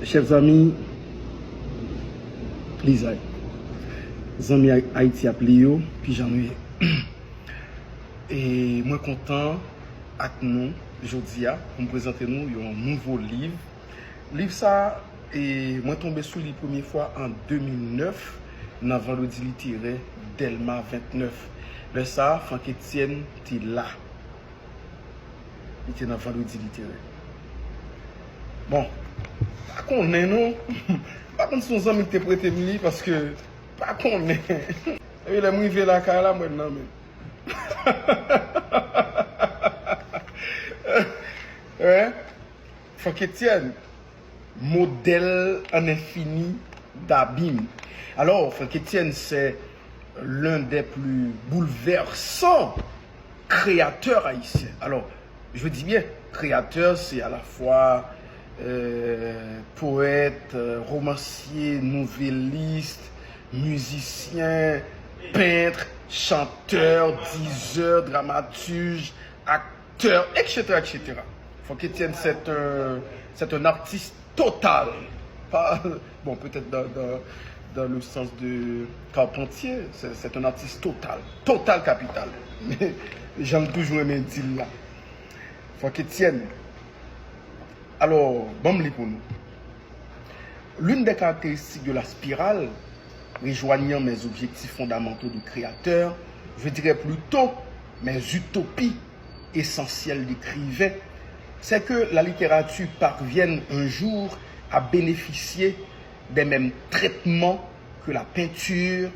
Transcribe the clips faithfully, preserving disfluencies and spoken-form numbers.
Chers amis, Lizay, zanmi Ay- Ayiti ap li yo, kijan nou ye? E mwen kontan ak nou jodi a pou m prezante nou yon nouvo liv. Liv sa, e, mwen tonbe sou li premye fwa an de mil nèf nan Vandredi Literè Dèlma vennèf. Lè sa a, Franck Etienne te la. Li te nan Vandredi Literè. Bon, pa konnen non. Pa konn si yon zanmi ki te prete m li, paske pa konnen. Epi lè m rive lakay la, mwen nan men. Hein? Franck Etienne, modèle en infini d'abîme. Alors, Franck Etienne, c'est l'un des plus bouleversants créateurs haïtiens. Alors, je dis bien créateur, c'est à la fois euh, poète, euh, romancier, nouvelliste, musicien, peintre, chanteur, diseur, dramaturge, acteur, et cetera, et cetera. Franck Etienne, c'est un, c'est un artiste total. Pas, bon, peut-être dans, dans, dans le sens de Carpentier, c'est, c'est un artiste total. Total capital. Jan m toujou renmen di l la. Franck Etienne. Alò, ban m li pou nou. L'une des caractéristiques de la spirale, rejoignant mes objectifs fondamentaux de créateur, je dirais plutôt mes utopies essentielles d'écrivain, c'est que la littérature parvienne un jour à bénéficier des mêmes traitements que la peinture,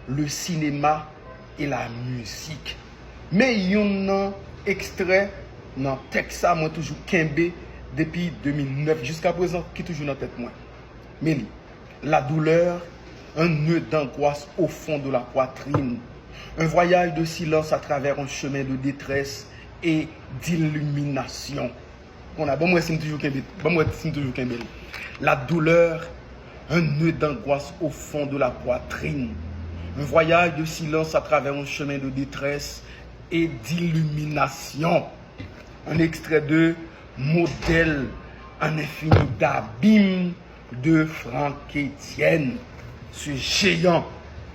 le cinéma et la musique. Men youn nan ekstrè nan tèks sa mwen toujou kenbe depi de mil nèf jiska prezan ki toujou nan tèt mwen. Men li. La douleur, un nœud d'angoisse au fond de la poitrine. Un voyage de silence à travers un chemin de détresse et d'illumination. Bon, la, ban m wè si m toujou kenbe, ban m wè si m toujou kenbe l. La douleur, un nœud d'angoisse au fond de la poitrine. Un voyage de silence à travers un chemin de détresse et d'illumination. Un extrait de Modèle en infini d'abîme de Franck Etienne, ce géant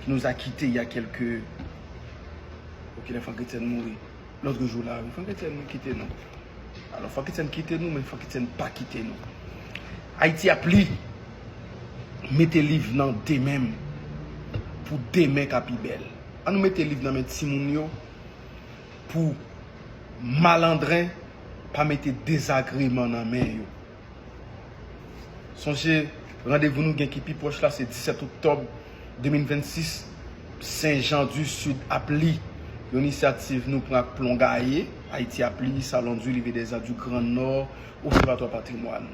qui nous a quittés il y a quelques... Ok, lè Franck Etienne mouri. Lòt jou la, wi, Franck Etienne kite nou. Alò, Franck Etienne kite nou, men Franck Etienne pa kite nou. Ayiti ap li. Mete liv nan demen m pou demen ka pi bèl. Ann nou mete liv nan men timoun yo pou malandren pa mete dezagreman nan men yo. Sonje, randevou nou gen ki pi pwòch la se disèt oktòb de mil vennsis, Sen Jan di Sid ap li. Yon inisyativ nou pran ak Plon Gaye, Ayiti ap li, Salon du Livre et des Arts du Grand Nord, Obsèvatwa Patrimwàn.